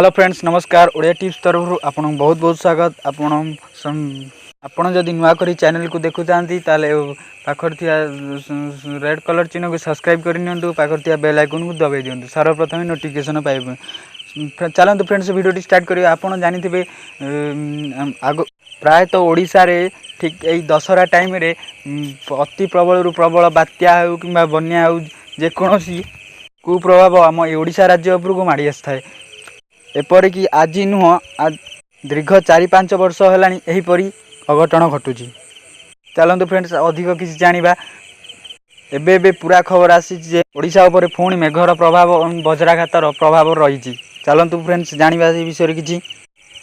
Hello friends, ନମସ୍କାର। Odia tips ତରଫରୁ ଆପଣଙ୍କୁ ବହୁତ ବହୁତ ସ୍ୱାଗତ। ଆପଣ ଯଦି ନୂଆ କରି ଚ୍ୟାନେଲକୁ ଦେଖୁଥାନ୍ତି, ତାହେଲେ ପାଖରେ ଥିବା ରେଡ଼୍ କଲର୍ ଚିହ୍ନକୁ ସବସ୍କ୍ରାଇବ୍ କରିନିଅନ୍ତୁ, ପାଖରେ ଥିବା ବେଲ୍ ଆଇକନ୍କୁ ଦବାଇ ଦିଅନ୍ତୁ ସର୍ବପ୍ରଥମେ ନୋଟିଫିକେସନ୍ ପାଇବା ପାଇଁ। ଚାଲନ୍ତୁ ଫ୍ରେଣ୍ଡସ୍, ଭିଡ଼ିଓଟି ଷ୍ଟାର୍ଟ କରିବା। ଆପଣ ଜାଣିଥିବେ, ଆଗ ପ୍ରାୟତଃ ଓଡ଼ିଶାରେ ଠିକ୍ ଏଇ ଦଶହରା ଟାଇମ୍ରେ ଅତି ପ୍ରବଳରୁ ପ୍ରବଳ ବାତ୍ୟା ହେଉ କିମ୍ବା ବନ୍ୟା ହେଉ, ଯେକୌଣସି କୁପ୍ରଭାବ ଆମ ଏଇ ଓଡ଼ିଶା ରାଜ୍ୟ ଉପରକୁ ମାଡ଼ି ଆସିଥାଏ। ଏପରିକି ଆଜି ନୁହଁ, ଦୀର୍ଘ 4-5 ବର୍ଷ ହେଲାଣି ଏହିପରି ଅଘଟଣ ଘଟୁଛି। ଚାଲନ୍ତୁ ଫ୍ରେଣ୍ଡସ୍, ଅଧିକ କିଛି ଜାଣିବା। ଏବେ ଏବେ ପୁରା ଖବର ଆସିଛି ଯେ ଓଡ଼ିଶା ଉପରେ ପୁଣି ମେଘର ପ୍ରଭାବ ଏବଂ ବଜ୍ରାଘାତର ପ୍ରଭାବ ରହିଛି। ଚାଲନ୍ତୁ ଫ୍ରେଣ୍ଡସ୍, ଜାଣିବା ସେ ବିଷୟରେ କିଛି।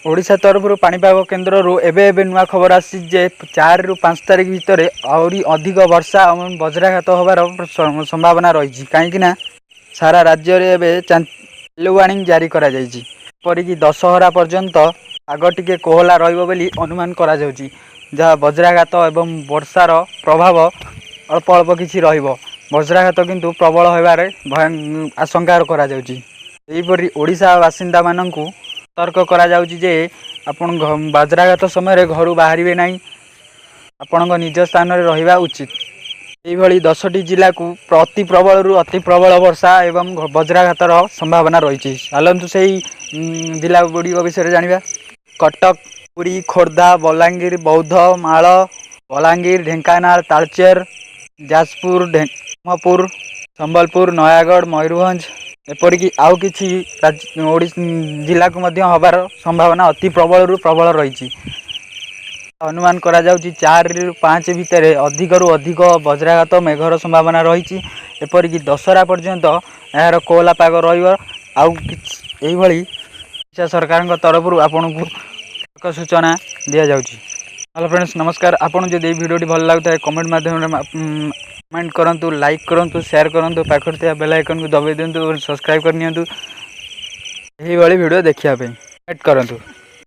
ଓଡ଼ିଶା ତରଫରୁ ପାଣିପାଗ କେନ୍ଦ୍ରରୁ ଏବେ ଏବେ ନୂଆ ଖବର ଆସିଛି ଯେ 4ରୁ 5 ତାରିଖ ଭିତରେ ଆହୁରି ଅଧିକ ବର୍ଷା ଏବଂ ବଜ୍ରାଘାତ ହେବାର ସମ୍ଭାବନା ରହିଛି, କାହିଁକିନା ସାରା ରାଜ୍ୟରେ ଏବେ ୟେଲୋ ୱାର୍ଣ୍ଣିଂ ଜାରି କରାଯାଇଛି। ଏପରିକି ଦଶହରା ପର୍ଯ୍ୟନ୍ତ ପାଗ ଟିକେ କୋହଲା ରହିବ ବୋଲି ଅନୁମାନ କରାଯାଉଛି, ଯାହା ବଜ୍ରାଘାତ ଏବଂ ବର୍ଷାର ପ୍ରଭାବ ଅଳ୍ପ ଅଳ୍ପ କିଛି ରହିବ। ବଜ୍ରାଘାତ କିନ୍ତୁ ପ୍ରବଳ ହେବାରେ ଆଶଙ୍କା କରାଯାଉଛି। ଏହିପରି ଓଡ଼ିଶା ବାସିନ୍ଦାମାନଙ୍କୁ ସତର୍କ କରାଯାଉଛି ଯେ ଆପଣ ବଜ୍ରାଘାତ ସମୟରେ ଘରୁ ବାହାରିବେ ନାହିଁ, ଆପଣଙ୍କ ନିଜ ସ୍ଥାନରେ ରହିବା ଉଚିତ। ଏଇଭଳି 10ଟି ଜିଲ୍ଲାକୁ ଅତି ପ୍ରବଳରୁ ଅତି ପ୍ରବଳ ବର୍ଷା ଏବଂ ବଜ୍ରାଘାତର ସମ୍ଭାବନା ରହିଛି। ଚାଲନ୍ତୁ, ସେଇ ଜିଲ୍ଲା ଗୁଡ଼ିକ ବିଷୟରେ ଜାଣିବା। କଟକ, ପୁରୀ, ଖୋର୍ଦ୍ଧା, ବଲାଙ୍ଗୀର, ବୌଦ୍ଧ, ମାଳ, ବଲାଙ୍ଗୀର, ଢେଙ୍କାନାଳ, ତାଳଚେର, ଯାଜପୁର, ବ୍ରହ୍ମପୁର, ସମ୍ବଲପୁର, ନୟାଗଡ଼, ମୟୂରଭଞ୍ଜ। ଏପରିକି ଆଉ କିଛି ଜିଲ୍ଲାକୁ ମଧ୍ୟ ହେବାର ସମ୍ଭାବନା ଅତି ପ୍ରବଳରୁ ପ୍ରବଳ ରହିଛି। ଅନୁମାନ କରାଯାଉଛି, 4ରୁ 5 ଭିତରେ ଅଧିକରୁ ଅଧିକ ବଜ୍ରାଘାତ, ମେଘର ସମ୍ଭାବନା ରହିଛି। ଏପରିକି ଦଶହରା ପର୍ଯ୍ୟନ୍ତ ଏହାର କୋହଲା ପାଗ ରହିବ। ଆଉ କିଛି ଏଇଭଳି ଓଡ଼ିଶା ସରକାରଙ୍କ ତରଫରୁ ଆପଣଙ୍କୁ ଏକ ସୂଚନା ଦିଆଯାଉଛି। ହ୍ୟାଲୋ ଫ୍ରେଣ୍ଡସ୍, ନମସ୍କାର। ଆପଣ ଯଦି ଏଇ ଭିଡ଼ିଓଟି ଭଲ ଲାଗୁଥାଏ, କମେଣ୍ଟ ମାଧ୍ୟମରେ କମେଣ୍ଟ କରନ୍ତୁ, ଲାଇକ୍ କରନ୍ତୁ, ସେୟାର କରନ୍ତୁ, ପାଖରେ ଥିବା ବେଲ୍ ଆଇକନ୍କୁ ଦବାଇ ଦିଅନ୍ତୁ, ସବସ୍କ୍ରାଇବ୍ କରିନିଅନ୍ତୁ ଏହିଭଳି ଭିଡ଼ିଓ ଦେଖିବା ପାଇଁ। ୱେଟ୍ କରନ୍ତୁ।